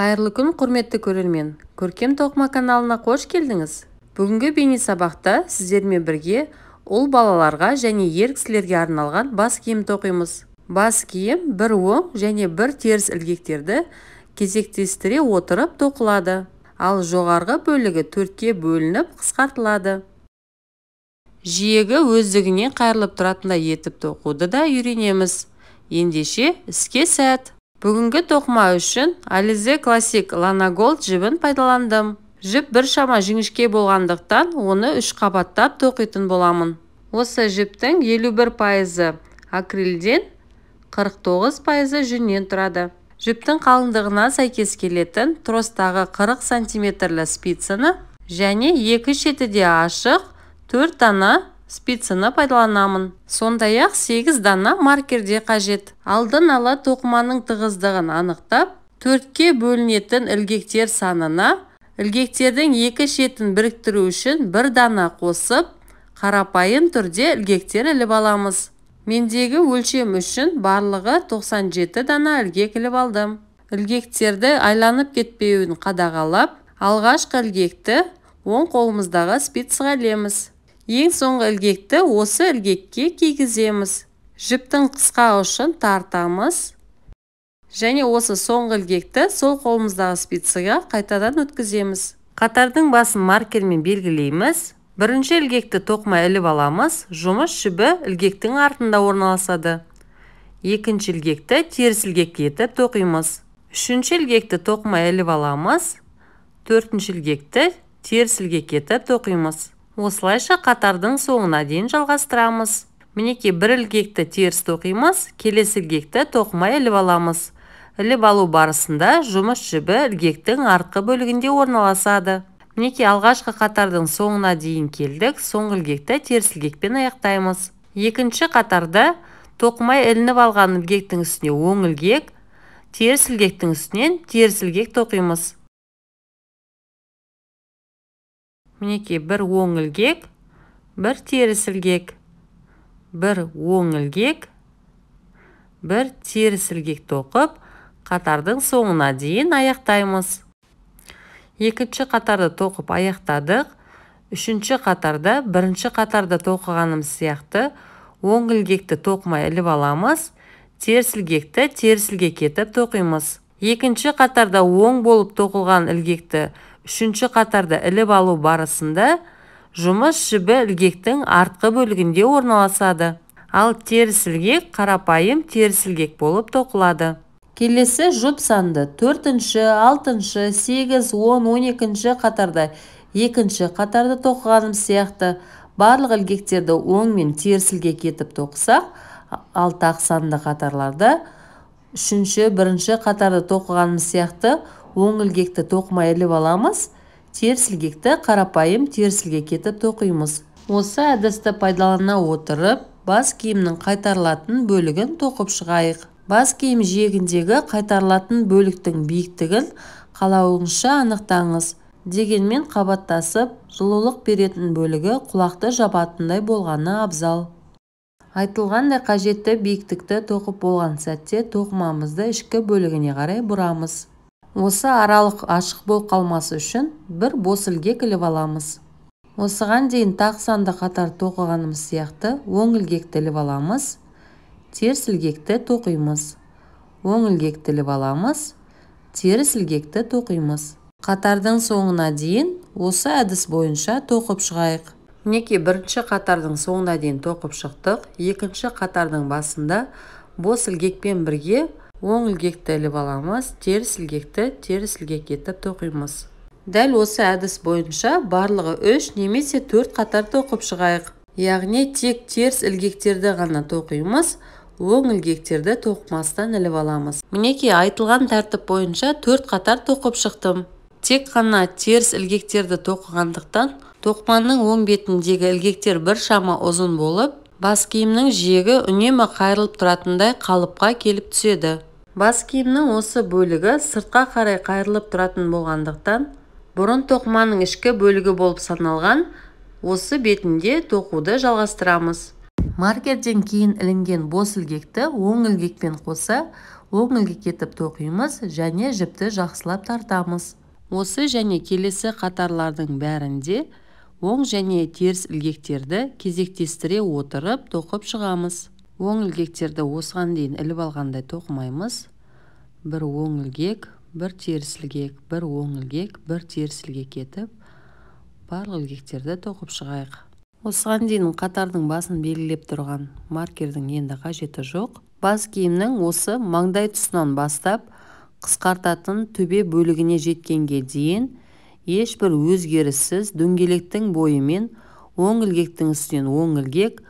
Қайырлы күн, құрметті көрермен! Көркем тоқыма каналына қош келдіңіз. Бүгінгі бейне сабақта сіздермен бірге ұл балаларға және ер кісілерге арналған бас киім тоқимыз. Бас киім бір оң және бір теріс ілгектерді кезектестіре отырып тоқылады, ал жоғарғы бөлігі төртке бөлініп қысқартылады. Жиегі өздігінен қайырылып тұратындай етіп тоқуды да үйренеміз. Ендеше, іске сәт! Бүгінгі тоқыма үшін Alize Classic Lana Gold жібін пайдаландым. Жіп біршама жіңішке болғандықтан, оны 3 қабаттап тоқитын боламын. Осы жіптің 51% акрилден, 49% жүннен тұрады. Жіптің қалыңдығына сәйкес келетін тростағы 40 сантиметрлі спицаны және екі шеті де ашық 4 дана спицаны пайдаланамын. Сондай-ақ 8 дана маркер де қажет. Алдын ала тоқыманың тығыздығын анықтап, 4-ке бөлінетін ілгектер санына ілгектердің екі шетін біріктіру үшін бір дана қосып, қарапайым түрде ілгектер іліп аламыз. Мендегі өлшем үшін барлығы 97 дана ілгек іліп алдым. Ілгектерді айланып кетпеуін қадағалап, алғашқы ілгекті оң қолымыздағы спицаға ілеміз. Ең соңғы ілгекті осы ілгекке кигіземіз. Жіптің қысқа ұшын тартамыз. Және осы соңғы ілгекті сол қолымыздағы спицаға қайтадан өткіземіз. Қатардың басын маркермен белгілейміз. Бірінші ілгекті тоқыма іліп аламыз. Жұмыс жібі ілгектің артында орналасады. Екінші ілгекті теріс ілгек етіп тоқимыз. Үшінші ілгекті тоқыма іліп аламыз. Төртінші ілгекті теріс ілгек етіп тоқимыз. Осылайша қатардың соңына дейін жалғастырамыз. Мінекей бір ілгекті теріс тоқимыз, келесі ілгекті тоқыма іліп аламыз. Іліп алу барысында жұмыс жібі ілгектің артқы бөлігінде орналасады. Мінекей алғашқы қатардың соңына дейін келдік, соңғы ілгекті теріс ілгекпен аяқтаймыз. Екінші қатарда тоқымай ілініп алған ілгектің үстіне оң ілгек, теріс ілгектің үстінен теріс ілгек тоқимыз. Мінекей бір оң ілгек, бір теріс ілгек, бір оң ілгек, бір теріс ілгек тоқып, қатардың соңына дейін аяқтаймыз. Екінші қатарды тоқып аяқтадық. Үшінші қатарда бірінші қатарда тоқығанымыз сияқты оң ілгекті тоқымай іліп аламыз, теріс ілгекті теріс ілгек етіп тоқимыз. Екінші қатарда оң болып тоқылған ілгекті үшінші қатарда іліп алу барысында жұмыс жібі ілгектің артқы бөлігінде орналасады. Ал теріс ілгек қарапайым теріс ілгек болып тоқылады. Келесі жұп санды 4-ші, 6-шы, 8, 10, 12-ші қатарда екінші қатарда тоқығаным сияқты барлық ілгектерді оң мен теріс ілгек етіп тоқысақ, ал тақ санды қатарларда 3-ші, 1-ші қатарда тоқығаным сияқты оң ілгекті тоқымай іліп аламыз, теріс ілгекті қарапайым теріс ілгек етіп тоқимыз. Осы әдісті пайдалана отырып, бас киімнің қайтарылатын бөлігін тоқып шығайық. Бас киім жиегіндегі қайтарылатын бөліктің биіктігін қалауыңызша анықтаңыз. Дегенмен қабаттасып, жылулық беретін бөлігі құлақты жабатындай болғаны абзал. Айтылғандай қажетті биіктікті тоқып болған сәтте тоқымамызды ішкі бөлігіне қарай бұрамыз. Осы аралық ашық болып қалмасы үшін бір бос ілгек іліп аламыз. Осыған дейін тақ санды қатар тоқығанымыз сияқты оң ілгекті іліп аламыз, теріс ілгекті тоқимыз. Оң ілгекті іліп аламыз, теріс ілгекті тоқимыз. Қатардың соңына дейін осы әдіс бойынша тоқып шығайық. Мінекей бірінші қатардың соңына дейін тоқып шықтық. Екінші қатардың басында бос ілгекпен бірге оң ілгекті іліп аламыз, теріс ілгекті теріс ілгек етіп тоқимыз. Дәл осы әдіс бойынша барлығы 3 немесе 4 қатар тоқып шығайық. Яғни тек теріс ілгектерді ғана тоқимыз, оң ілгектерді тоқымастан іліп аламыз. Мінекей айтылған тәртіп бойынша 4 қатар тоқып шықтым. Тек қана теріс ілгектерді тоқығандықтан тоқыманың оң бетіндегі ілгектер біршама ұзын болып, бас киімнің жиегі үнемі қайырылып тұратындай қалыпқа келіп түседі. Бас киімнің осы бөлігі сыртқа қарай қайырылып тұратын болғандықтан, бұрын тоқыманың ішкі бөлігі болып саналған осы бетінде тоқуды жалғастырамыз. Маркерден кейін ілінген бос ілгекті оң ілгекпен қоса Оң ілгек етіп тоқимыз және жіпті жақсылап тартамыз. Осы және келесі қатарлардың бәрінде оң және теріс ілгектерді кезектестіре отырып тоқып шығамыз. Оң ілгектерді осыған дейін іліп алғандай тоқымаймыз. Бір оң ілгек, бір теріс ілгек, бір оң ілгек, бір теріс ілгек етіп барлық ілгектерді тоқып шығайық. Осыған дейін қатардың басын белгілеп тұрған маркердің енді қажеті жоқ. Бас киімнің осы маңдай тұсынан бастап қысқартатын төбе бөлігіне жеткенге дейін ешбір өзгеріссіз дөңгелектің бойымен оң ілгектің үстінен оң ілгек,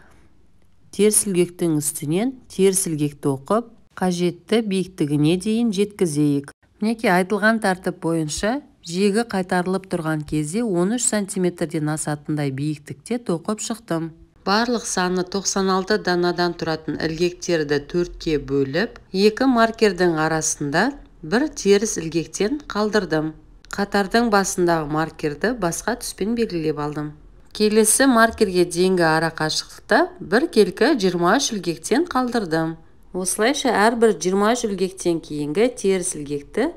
теріс ілгектің үстінен теріс ілгек тоқып, қажетті биіктігіне дейін жеткізейік. Мінекей, айтылған тәртіп бойынша жиегі қайтарылып тұрған кезде 13 сантиметрден асатындай биіктікте тоқып шықтым. Барлық саны 96 данадан тұратын ілгектерді 4-ке бөліп, екі маркердің арасында бір теріс ілгектен қалдырдым. Қатардың басындағы маркерді басқа түспен белгілеп алдым. Келесі маркерге дейінгі ара қашықтықта бір келкі 23 ілгектен қалдырдым. Осылайша әрбір 23 ілгектен кейінгі теріс ілгекті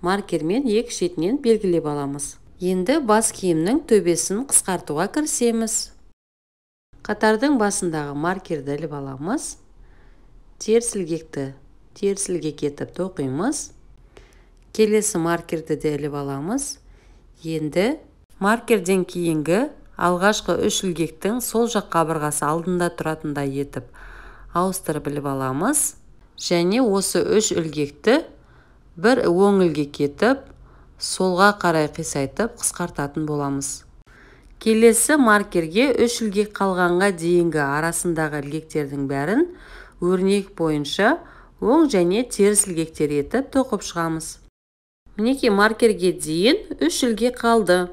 маркермен екі шетінен белгілеп аламыз. Енді бас киімнің төбесін қысқартуға кірісеміз. Қатардың басындағы маркерді іліп аламыз. Теріс ілгекті теріс ілгек етіп тоқимыз. Келесі маркерді де іліп аламыз. Енді маркерден кейінгі алғашқы 3 ілгектің сол жақ қабырғасы алдында тұратындай етіп ауыстырып іліп аламыз. Және осы 3 ілгекті бір оң ілгек етіп, солға қарай қисайтып қысқартатын боламыз. Келесі маркерге 3 ілгек қалғанға дейінгі арасындағы ілгектердің бәрін өрнек бойынша оң және теріс ілгектер етіп тоқып шығамыз. Мінекей, маркерге дейін 3 ілгек қалды.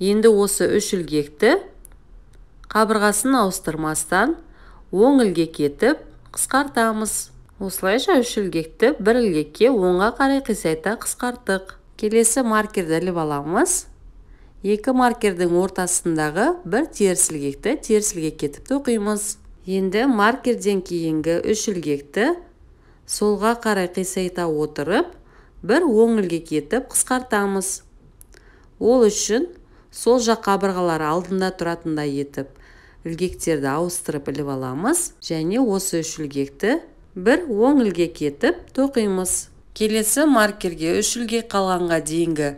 Енді осы 3 ілгекті қабырғасын ауыстырмастан оң ілгек етіп қысқартамыз. Осылайша 3 ілгекті бір ілгекке оңға қарай қисайта қысқарттық. Келесі маркерді іліп аламыз. Екі маркердің ортасындағы бір теріс ілгекті теріс ілгек етіп тоқимыз. Енді маркерден кейінгі 3 ілгекті солға қарай қисайта отырып, бір оң ілгек етіп қысқартамыз. Ол үшін сол жақ қабырғалар алдында тұратындай етіп ілгектерді ауыстырып іліп аламыз және осы 3 ілгекті бір оң ілгек етіп тоқимыз. Келесі маркерге 3 ілгек қалғанға дейінгі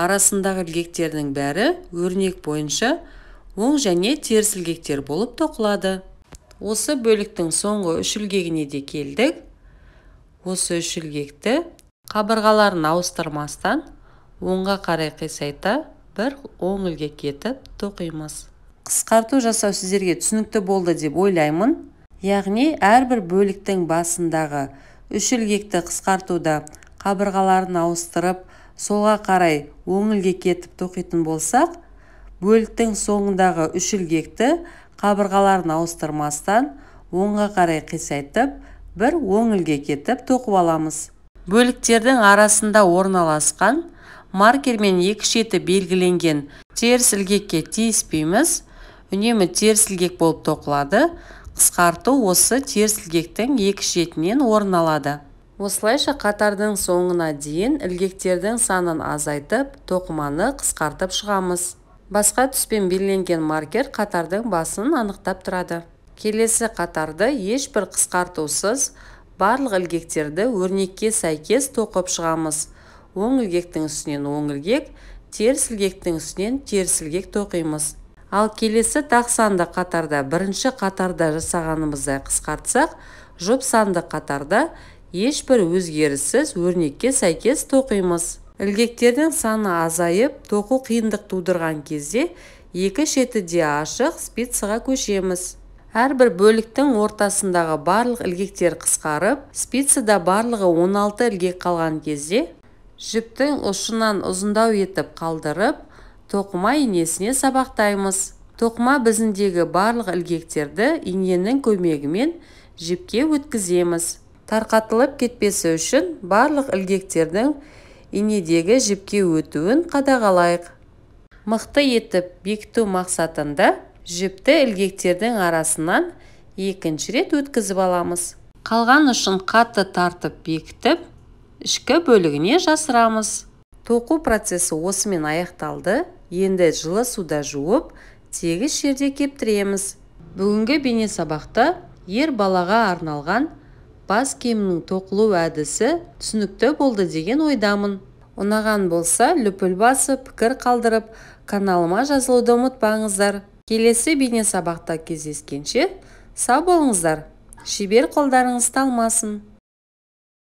арасындағы ілгектердің бәрі өрнек бойынша оң және теріс ілгектер болып тоқылады. Осы бөліктің соңғы 3 ілгегіне де келдік. Осы 3 ілгекті қабырғаларын ауыстырмастан оңға қарай қисайта бір оң ілгек етіп тоқимыз. Қысқарту жасау сіздерге түсінікті болды деп ойлаймын. Яғни әрбір бөліктің басындағы 3 ілгекті қысқартуда қабырғаларын ауыстырып, солға қарай оң ілгек етіп тоқитын болсақ, бөліктің соңындағы 3 ілгекті қабырғаларын ауыстырмастан оңға қарай қисайтып, бір оң ілгек етіп тоқып аламыз. Бөліктердің арасында орналасқан маркермен екі шеті белгіленген теріс ілгекке тиіспейміз. Үнемі теріс ілгек болып тоқылады. Қысқарту осы теріс ілгектің екі шетінен орын алады. Осылайша қатардың соңына дейін ілгектердің санын азайтып, тоқыманы қысқартып шығамыз. Басқа түспен белгіленген маркер қатардың басын анықтап тұрады. Келесі қатарды ешбір қысқартусыз барлық ілгектерді өрнекке сәйкес тоқып шығамыз. Оң ілгектің үстінен оң ілгек, теріс ілгектің үстінен теріс ілгек тоқимыз. Ал келесі тақ санды қатарда бірінші қатарда жасағанымыздай қысқартсақ, жұп санды қатарда ешбір өзгеріссіз өрнекке сәйкес тоқимыз. Ілгектердің саны азайып, тоқу қиындық тудырған кезде екі шеті де ашық спицаға көшеміз. Әрбір бөліктің ортасындағы барлық ілгектер қысқарып, спицада барлығы 16 ілгек қалған кезде жіптің ұшынан ұзындау етіп қалдырып, тоқыма инесіне сабақтаймыз. Тоқыма бізіндегі барлық ілгектерді иненің көмегімен жіпке өткіземіз. Тарқатылып кетпесі үшін барлық ілгектердің инедегі жіпке өтуін қадағалайық. Мықты етіп бекіту мақсатында жіпті ілгектердің арасынан екінші рет өткізіп аламыз. Қалған ұшын қатты тартып бекітіп, ішкі бөлігіне жасырамыз. Тоқу процесі осымен аяқталды. Енді жылы суда жуып, тегіс жерде кептіреміз. Бүгінгі бейнесабақта ер балаға арналған бас киімінің тоқылу әдісі түсінікті болды деген ойдамын. Ұнаған болса, лүпіл басып, пікір қалдырып, каналыма жазылуды ұмытпаңыздар. Келесі бейнесабақта кездескенше сау болыңыздар. Шебер қолдарыңыз талмасын.